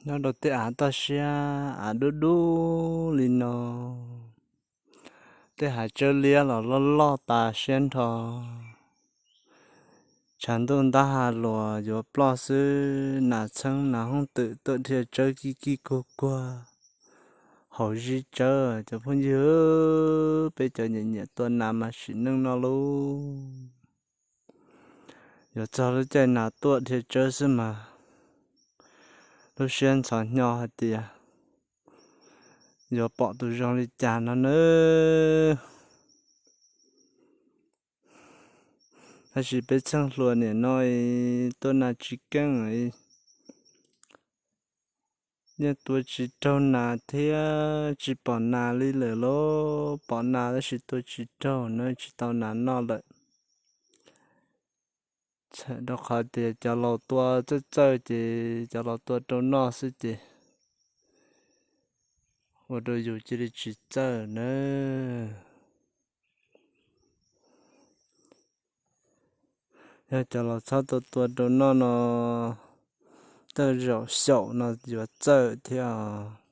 Nyob rau tej av toj siab, av dub dub li no, tej hav tsawb liab los loj loj tas siab nrho. Tshav ntuj ntab ha luas yuav ploj xwb, nas txheeb nas hoob twm tuaj dhia tsawb kij kij kuag kuag hauv zib tsawb. Cov phooj ywg, peb cov nyiam nyiam tua nas mas sim neej no lauj. Yuav txog lub caij nas tuaj dhia tsawb xwb mas lub siab ntxhov hnyo hais tias yuav pom tus zoo li cas no nawb. Tab sis peb txheej hluas nim no tua nas tsis keej, yeej tua tsis raug nas thiab tsis pom nas li lawm lauj. Pom nas tab sis tua tsis raug na, tsis tau nas noj lawm. Rau qhov tias cov laus tua txawj txawj ces cov laus tua rau noj xwb ces ua rau yus cia li tsis txawj nawb. Yog cov laus txhob tua tua rau noj no, tej zaum xyaum no yuav txawj thiab os.